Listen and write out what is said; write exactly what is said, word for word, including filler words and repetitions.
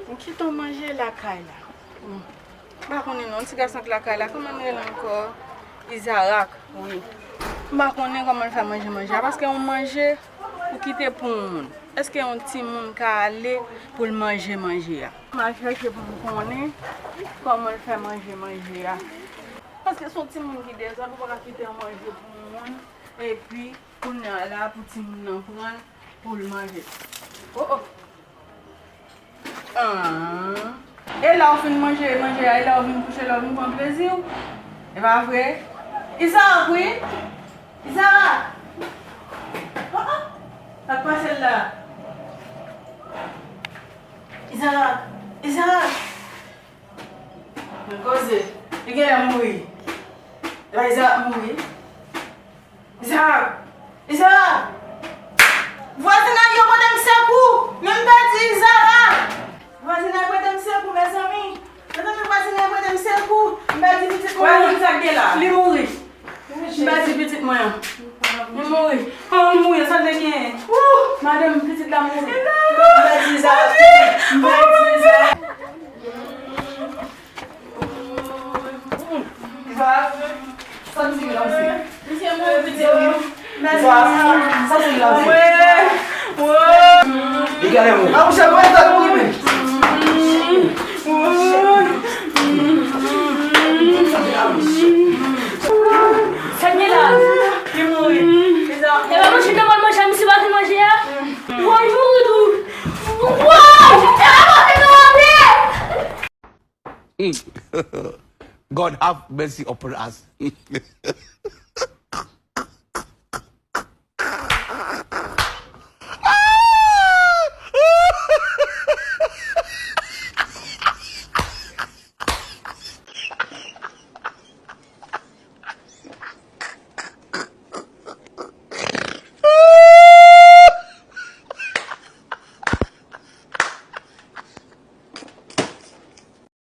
Bon, kite w manje lakay la. Bon, m pa konnen non, ti gason k lakay la, kòman l rele ankò? Izarak, wi. M pa konnen kòman l fè manje manje a, paske yon manje ou kite pou yon moun. Èske yon timoun ka ale pou l manje manje a? M al chèche pou m konnen kòman l fè manje manje a. Paske se yon timoun ki dezòd, ou pa ka kite yon manje pou yon moun, epi kounye a la pou timoun nan pran l pou l manje. Oh, oh. Ah. E lè w fin manje, manje a, e lè w vin kouche, lè w vin pran plezi w. E pa vre? Izarak, wi. Izarak. Oh, oh. Sa k pase l la? Izarak. Izarak. Men koze. Li genlè mouri. E pa Izarak mouri. Izarak! Izarak! Vwazinay yo pote m sekou! Men m pèdi Izarak! Vwazinay pote m sekou, mezanmi! Mezanmi, vwazinay pote m sekou! M pèdi pitit mwen an! Vwazin, sa k gen la? Li mouri! M pèdi pitit mwen an! Li mouri! Oh, li mouri! Sa l te genyen? Wouh! Madanm, pitit la mouri! M pèdi Izarak! M pèdi Izarak! Izarak, sa misye gen la misye? Misye mouri pitit li. Izarak, sa misye gen la misye? Li genlè mouri. Ah, monchè, mwen sa mouri men. Sa gen la? Li mouri. Izarak. E pa manje nan manje a, misye pa vin manje a? Woy, mouri tou. Woy! E pa manje nan manje! God have mercy upon us.